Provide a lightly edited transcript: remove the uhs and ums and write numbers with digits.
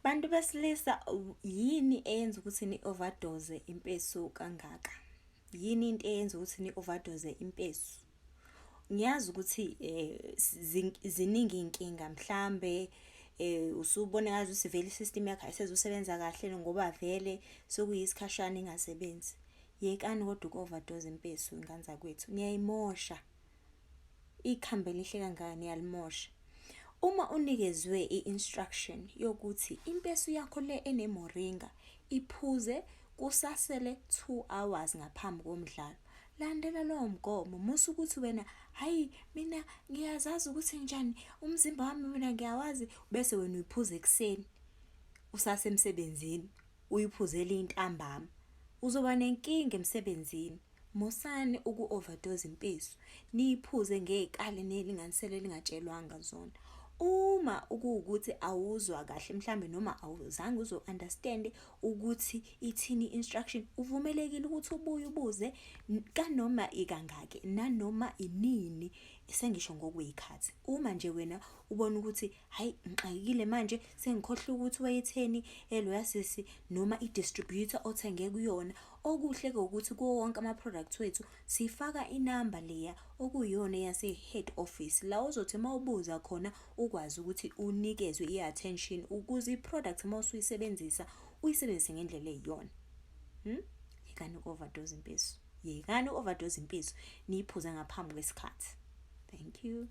Bantu besilisa, yini eyenza ukuthi ni-overdose impesu kangaka? Yini into eyenza ukuthi ni-overdose impesu? Ngiyazi ukuthi ziningi iy'nkinga mhlambe usubona ngazuthi vele i-system yakho ayisezusebenza kahle ngoba vele sekuyisikhashana ingasebenzi. Yekani kodwa uku-overdose impesu ngane zakwethu, niyayimosha. Ikhambi elihle kangaka niyalimosha. Uma unikezwe i-instruction yokuthi impesu yakho le enemoringa iphuze kusasele 2 hours ngaphambi komdlalo, landela lowo mgomo. Musa ukuthi wena, "Hhayi, mina ngiyazazi ukuthi njani umzimba wami, mina ngiyawazi," bese wena uyiphuza ekuseni usasemsebenzini, uyiphuzela intambama. Uzoba nenkinga emsebenzini. Musani uku-overdose impesu, niyiphuze ngey'kali ney'linganiselo eningatshelwanga zona. Uma kuwukuthi awuzwa kahle mhlambe noma awuzange uze u-understand-e ukuthi ithini i-instruction, uvumelekile ukuthi ubuye ubuze kanoma ikangaki, nanoma inini, sengisho ngokwey'khathi. Uma nje wena ubona ukuthi, "Hhayi, ngixakekile manje, sengikhohlwe ukuthi wayetheni loya sisi," noma i-distributor othenge kuyona. Okuhle-ke ukuthi kuwo wonke ama-product wethu sifaka inamba leya okuyiyona eyase-head office, la ozothi uma ubuza khona ukwazi ukuthi unikezwe i-attention ukuze i-product uma usuyisebenzisa uyisebenzise ngendlela eyiyona. Yekani uku-overdose impesu, yekani uku-overdose impesu, niyiphuze ngaphambi kwesikhathi. Thank you.